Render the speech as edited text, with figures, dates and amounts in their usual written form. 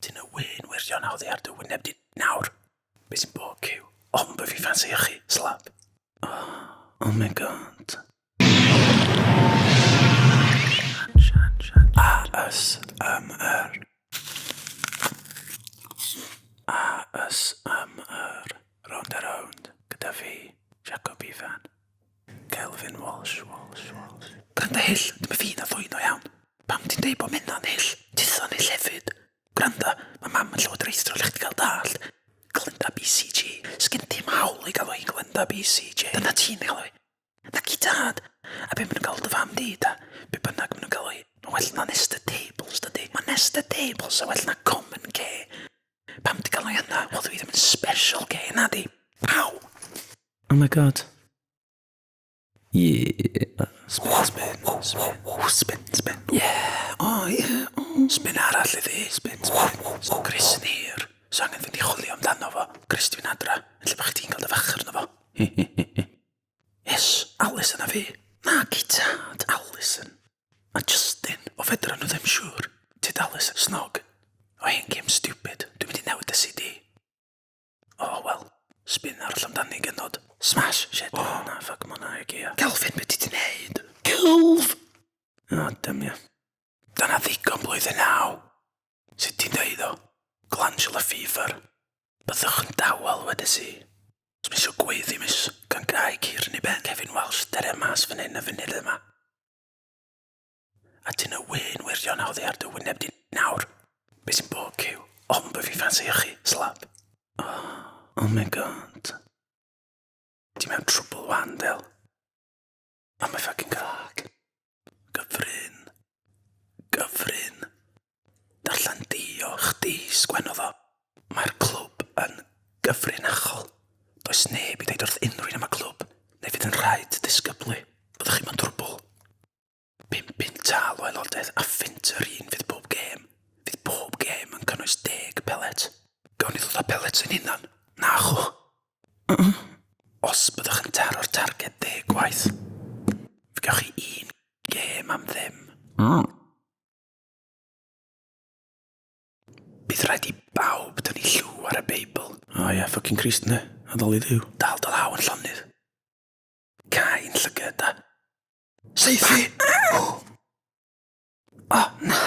Ti'n y wyn wirion oddi ar dy wyneb di nawr. Be sy'n bod, Cyw? Ofn bod fi ffansi chi, slap. Oh, oh my God. A-S-M-R. A-S-M-R. Round a round. Gyda fi, Jacob Ifan. Kelvin Walsh, Walsh, Walsh. Gwranda hyll, dyma fi na ddwy no iawn. Pam ti'n deud bod Menna'n hyll? Titha'n hyll hefyd. Gwranda, mae mam yn llywodraethwr lle chdi gael dallt. Glenda BCG. Sgen ti'm hawl i galw hi Glenda BCG. Dyna ti'n galw hi. Na ci tad. A be maen nhw'n galw dy fam di, ta? Be bynnag maen nhw'n galw hi. Mae'n well na Nested Tables, dydy. Mae Nested Tables yn well na Common Care. Pam ti galw hi yna? Wel, dwi ddim yn special care, na di. Pow! Oh my God. Yeah. Spin, spin, spin. Spin, spin. Yeah. Oh, yeah. Oh. Spin arall iddi. Spin, spin. Chris yn hir. So angen fynd i chwilio amdano fo. Chris, dwi'n adra. Yn lle bych chdi'n cael dy fachar yno fo. Yes, Alison a fi. Na, gitad. Alison. A Justin. O fedra nhw ddim siŵr. Tyd Alison, snog. O hen game stupid. Dwi'n mynd i newid y CD. Oh wel, spin arall amdani genod. Smash, shit. Oh na, fuck, ma hwnna IKEA. Kelvin, be ti di neud? Kelv! Oh, damn ya. Dyna ddigon blwyddyn naw. Sut ti'n deud o? Glandular fever. Byddwch yn dawel, wedes i. Os mi isio gweiddi, miss, gan gau cur yn ei ben. Kevin Welsh, dere mas fan hyn y funud yma. A ti'n y wyn wirion oddi ar dy wyneb di nawr. Be sy'n bod, Cyw? Ofn bod fi ffansi chi, slap. Oh, oh my God. Ti mewn trwbl wan, Del. Oh my fucking God. Gyfrin. Gyfrin. Darllen di o chdi sgwennodd o. Mae'r clwb yn gyfrinachol. Does neb i ddeud wrth unrhyw un am y clwb, neu fydd yn rhaid disgyblu. Byddwch chi mewn trwbl. 5 punt tâl o aelodaeth a phunt yr un fydd pob gêm. Fydd pob gêm yn cynnwys deg pelet. Gawn ni ddod â pellets ein hunan? Na chw. Os byddwch yn taro'r targed deg gwaith, fe gewch chi un gêm am ddim. Bydd rhaid i bawb dynnu llw ar y Beibl. O ie, fucking Crist ynddi? Addoli Dduw. Dal dy law yn llonydd. Cau yn llygad a... Saethu! O, na!